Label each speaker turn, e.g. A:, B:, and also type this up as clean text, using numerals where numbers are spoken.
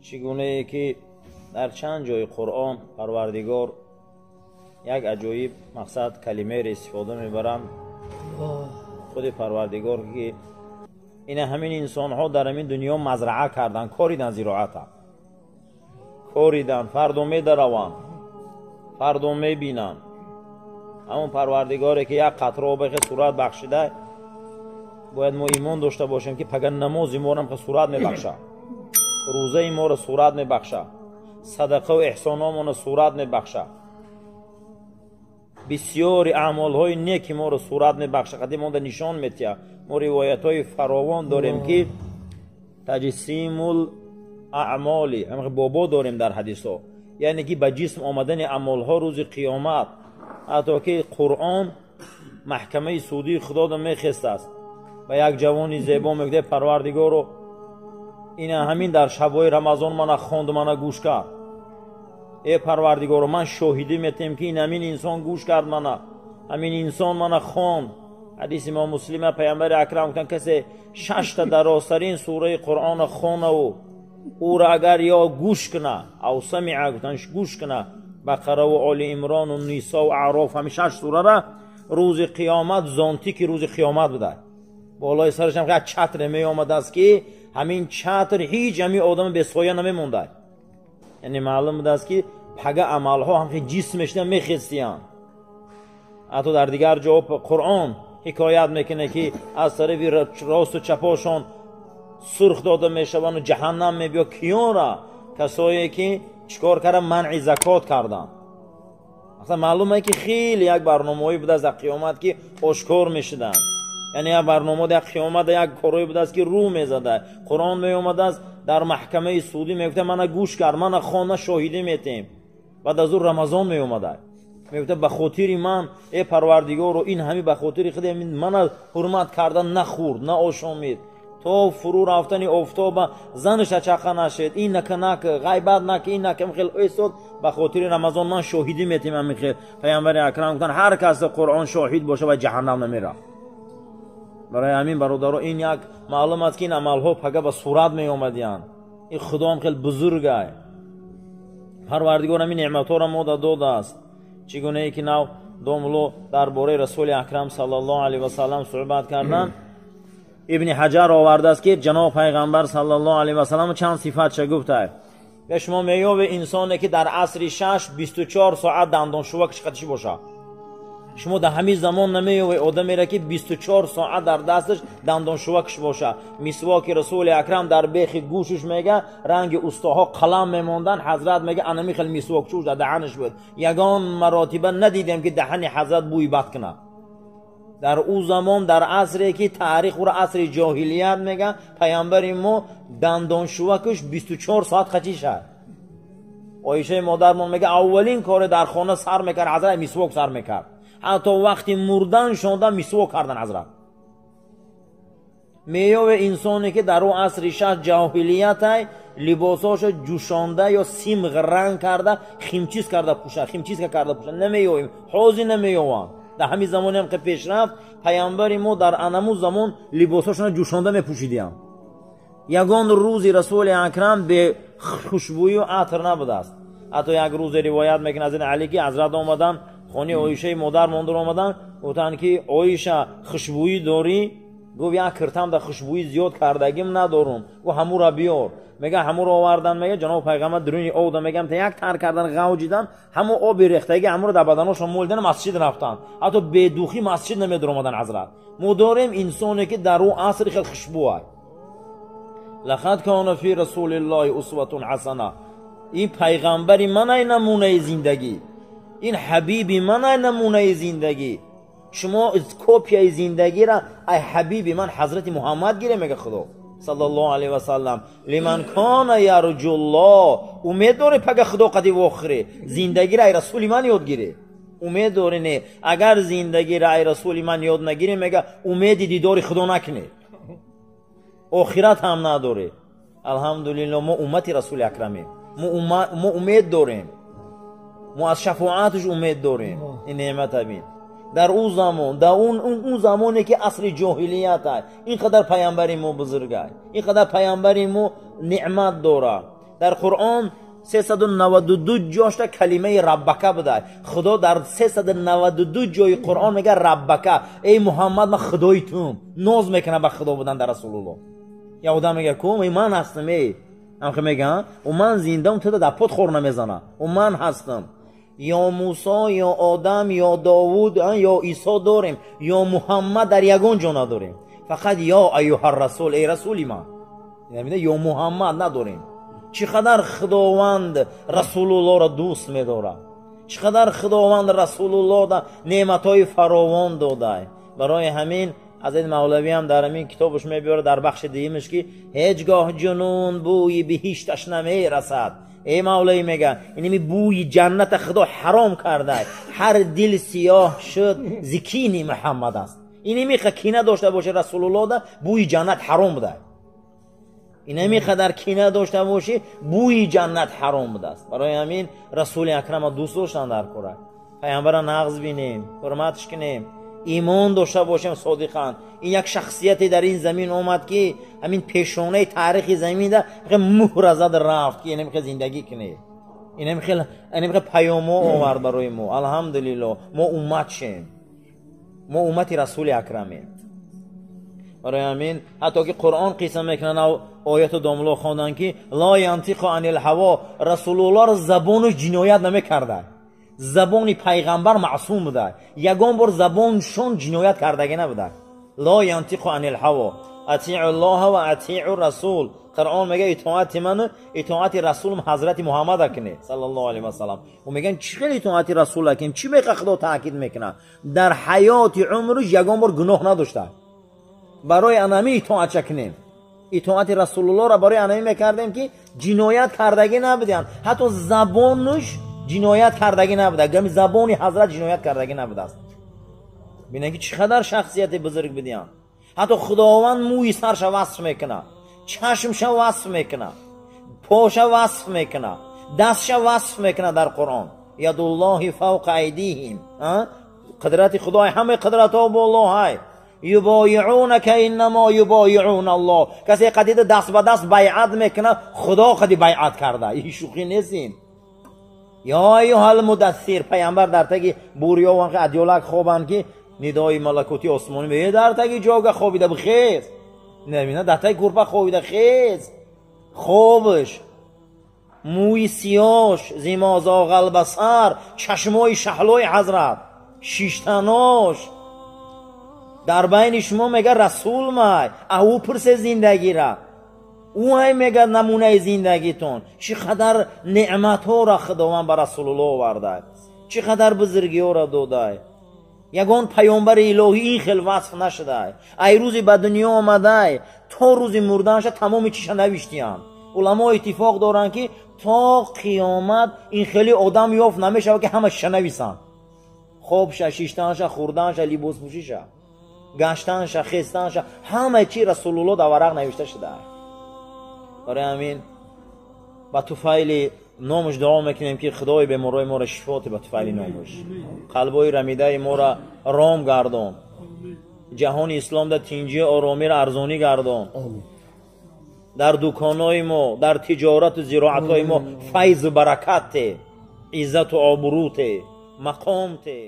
A: Чӣ гунае ки дар чанд ҷои Қуръон Парвардигор як аҷоиб мақсад калимаеро истифода мебаранд. Худи Парвардигор ки ина ҳамин инсонҳо дар ҳамин дунё мазраа кардан, коридан, зироата коридан, фардо медараванд, фардо мебинанд. Ҳамон Парвардигоре ки як қатра обе сурат бахшида, бояд мо имон дошта бошем ки пагар намози моро ҳам сурат мебахшад, рӯзаи моро сурат мебахшад, садақаву эҳсономонро сурат мебахшад, бисёри аъмолҳои неки моро сурат мебахшад, қадим монда нишон метиҳад. Мо ривоятҳои фаровон дорем ки таҷсимул аъмоли бобо дорем дар ҳадисҳо, яъне ки ба ҷисм омадани амолҳо рӯзи қиёмат, ҳатто ки Қуръон маҳкамаи судии Худода мехестааст ва як ҷавони зебо мегӯяд: Парвардигоро, ина ҳамин дар шабҳои Рамазон мана хонд, мана гӯш кард. Э Парвардигоро, ман шоҳидӣ метиҳем ки ин ҳамин инсон гӯш кард мана, ҳамин инсон мана хонд. Ҳадиси имом Муслима, Паямбари Акрам гуфтанд: касе шашта дарозтарин сураи Қуръонро хонаву ӯро агар ё гӯш куна, ав самиа гуфтанд, гӯш куна, Бақараву Оли Имрону Нисову Аъроф, ҳамин шаш сурара рӯзи қиёмат зонтики рӯзи қиёмат буда. Болои сарашам як чатре меомадааст ки ҳамин чатр ҳеҷ ҳамин одам бесоя намемондад. Яъне маълум будааст ки пага амалҳо ҳам ҷисм мешидан, мехестиянд. Ҳатто дар дигар ҷо Қуръон ҳикоят мекунад ки аз тарафи росту чапошон сурх дода мешаванду ҷаҳаннам мебиё. Киёнра? Касое ки чикор кардан? Манъи закот карданд. Асла маълум е ки хеле як барномаҳое будааст дар қиёмат ки ошкор мешуданд. Яъне як барнома як қиёмат як корҳое будааст ки рӯ мезада. Қуръон меомадааст дар маҳкамаи судӣ, мегуфта: мана гӯш кард, мана хона, шоҳидӣ метиҳем. Баъд аз ӯ Рамазон меомада, мегуфта: ба хотири ман, э Парвардигоро, ин ҳами ба хотири худ мана ҳурмат карда нахӯрд, наошомид то фурӯ рафтани офтоба, занаша чақа нашед, ин нака нак, ғайбат нак, ин нака хел эстод, ба хотири Рамазон ман шоҳидӣ метиҳем. Ҳамин хел Паямбари Акрам гуфтанд: ҳар кас Қуръон шоҳид боша ва ҷаҳаннам намерафт. Барои ҳамин, бародаро, ин як маълум аст ки ин амалҳо пага ба сурат меомадиянд. Ин Худоам хел бузургай, Парвардигор ҳамин неъматҳоро мо додааст. Чӣ гунае ки нав домуло дар бораи Расули Акрам саллаллоҳу алайҳи васаллам суҳбат карданд, Ибни Ҳаҷар овардааст ки ҷаноб Пайғамбар саллаллоҳу алайҳи васаллам чанд сифатша гуфта. Ва шумо меёбед инсоне ки дар асри шаш 24 соат дандоншувакаш қатишӣ бошад. Шумо дар ҳамин замон намеёбед одамеро ки 24 соат дар дасташ дандоншувакаш бошад. Мисвоки Расули Акрам дар бехи гӯшаш, мега, ранги устоҳо қалам мемонданд. Ҳазрат мега, анами хел мисвокчуш дар даҳанаш буд. Ягон маротиба надидем ки даҳани ҳазрат бӯи бад кунад. Дар ӯ замон, дар асре ки таърих ӯро асри ҷоҳилият мега, паямбари мо дандоншувакаш 24 соат қачишад. Оишаи модармон мега, аввалин коре дар хона сар мекард ҳазрат, мисвок сар мекард. Ҳатто вақти мурдан шонда мисвок кардан ҳазрат. Меёве инсоне ки дар ӯ асри шаш ҷоҳилиятай либосҳошо ҷӯшонда ё симғ ранг карда, химчиз карда пӯшад, химчизка карда пӯшад, намеёвем, ҳозир намеёванд. Дар ҳамин замоне ҳам ки пешрафт, паямбари мо дар анаму замон либосҳошона ҷӯшонда мепӯшидиям. Ягон рӯзи Расули Акрам бе хушбӯю атр набудааст. Ҳатто як рӯзе ривоят мекунад аз ин Али ки ҳазрат омаданд хонаи Оишаи модар мондур, омаданд, гуфтанд ки: «Оиша, хушбӯӣ дорӣ?» Гуфт: «Як киртам да хушбӯӣ зиёд кардагим надорум». Гуфт: «Ҳамура биёр». Мега, ҳамуро овардан. Мега, ҷаноби Пайғамбар дуруни обда, мегам, та як тар кардан, ғавҷидан, ҳамун оби рехтагӣ ҳамуро дар баданошон молидан, масҷид рафтанд. Ҳатто бедухӣ масҷид намедуромадан ҳазрат. Мо дорем инсоне ки дар ӯ асри хел хушбӯ. Лақад кана фи расулиллоҳи усватун ҳасана. Ин пайғамбари манай намунаи зиндагӣ, ин ҳабиби манай намунаи зиндагӣ. Шумо копияи зиндагира ай ҳабиби ман ҳазрати Муҳаммад гире, мега Худо, саллаллоҳу алайҳи васаллам. Лиман кана ярҷуллоҳ. Умед доре пага Худо қади вохӯре, зиндагиро ай расули ман ёд гире. Умед доре не? Агар зиндагиро ай расули ман ёд нагире, мега, умеди дидори Худо накунед, охират ҳам надоре. Алҳамдулилло, мо уммати Расули Акрамем, мо умед дорем, мо аз шафоаташ умед дорем. Ин неъмата бин, дар ӯ замон, дар ӯ замоне ки асри ҷоҳилият ай, ин қадар паямбари мо бузургай, ин қадар паямбари мо неъмат дорад. Дар Қуръон 392 ҷошта калимаи раббака буда. Худо дар 392 ҷои Қуръон мега раббака, эй Муҳаммад, ман худои тум. Ноз мекунад ба худо будан дар Расулуллоҳ. Я одам мега кум, эй ман ҳастам, эй ҳамхе мега, о ман зиндаам, ту дар пот хор намезана, о ман ҳастам. Ё Мусо, ё Одам, ё Довуд, ё Исо дорем, ё Муҳаммад дар ягон ҷо надорем. Фақат ё айюҳар расул, эй расули ман, ё Муҳаммад надорем. Чӣ қадар Худованд Расулуллоҳро дӯст медорад, чӣ қадар Худованд Расулуллоҳ неъматҳои фаровон дода. Барои ҳамин ҳазрат Мавлавӣ ҳам дар ҳамин китобаш мебиёрад дар бахши дуюмаш, ки ҳеҷ гоҳ ҷунун бӯи биҳишташ намерасад. Эй Мавлавӣ мега, инами бӯи ҷанната Худо ҳаром карда. Ҳар дил сиёҳ шуд зикини Муҳаммад аст. Инами кина дошта боша Расулуллоҳ, бӯи ҷаннат ҳаром буда. Инами қадар кина дошта бошӣ, бӯи ҷаннат ҳаром будааст. Барои ҳамин Расули Акрама дӯст доштан дар кора. Пайғамбара нағз бинем, ҳурматш кунем, имон дошта бошем содиқан. Ин як шахсияте дар ин замин омад, ки ҳамин пешонаи таърихи заминда муҳра зад рафт, ки инами хел зиндагӣ кунед, инами хел паёмо овард барои мо. Алҳамдулиллоҳ, мо уммат шем, мо уммати Расули Акрамем. Барои ҳамин ҳатто ки Қуръон қисса мекунад, ояту домло хондан, ки ло янтиқу анил ҳаво, Расулуллоҳро забонаш ҷиноят намекарда. Забони пайғамбар маъсум буда, ягон бор забоншон ҷиноят кардагӣ набуда. Ло янтиқу анил ҳаво, атиу ллоҳа ва атиу расул. Қуръон мега итоати ману итоати расулум ҳазрати Муҳаммада кунед саллаллоҳу алайҳи васаллам. Ӯ меган чӣ хел итоати расула кунем? Чӣ меха Худо таъкид мекунад? Дар ҳаёти умраш ягон бор гуноҳ надошта. Барои анами итоатша кунем. Итоати Расулуллоҳро барои анами мекардем, ки ҷиноят кардагӣ набуданд. Ҳатто забонаш ҷиноят кардагӣ набуда. Гами забони ҳазрат ҷиноят кардагӣ набудааст. Бинед ки чӣ қадар шахсияти бузург будиянд. Ҳатто Худованд мӯи сарша васф мекунад, чашмша васф мекунад, поша васф мекунад, дастша васф мекунад дар Қуръон. Ядуллоҳи фавқа айдиҳим, қудрати Худой ҳамаи қудратҳо болоҳай. Юбоиъунака иннамо юбоиъуна Аллоҳ. Касе қадида даст ба даст байъат мекунад, Худо қади байъат карда. Ин шӯхӣ нест ин. Ё айюҳал мудассир, пайғамбар дар таги бурёван адёлак хобанд, ки нидои малакути осмонӣ мегӯяд, дар таги ҷога хобида бихез. Намебинад, дар таги курпа хобида хез. Хобаш, мӯи сиёш, зимозоғалбасар, чашмои шаҳлои ҳазрат, шиштанош. Дар байни шумо мега расул май, ӯ пурсе зиндагира. Ӯ ҳай мега намунаи зиндагитон. Чӣ қадар неъматҳоро Худованд ба Расулуллоҳ оварда, чӣ қадар бузургиҳоро дода. Ягон паёмбари илоҳӣ ин хел васф нашуда. Ай рӯзи ба дунё омадай то рӯзи мурданаша тамоми чиша навиштиянд. Уламо иттифоқ доранд, ки то қиёмат ин хели одам ёфт намешавад, ки ҳама чиша нависанд. Хобша, шиштанша, хӯрданша, либоспӯшиша, гаштанша, хестанша, ҳама чи Расулуллоҳ дар варақ навишта шуда. Барои ҳамин ба туфайли номаш дуо мекунем, ки Худои беморои моро шифо те, ба туфайли номаш қалбои рамидаи моро ром гардон, ҷаҳони исломда тинҷи оромиро арзонӣ гардон, дар дуконҳои мо, дар тиҷорату зироатҳои мо файзу баракат те, иззату обрӯ те, мақом те.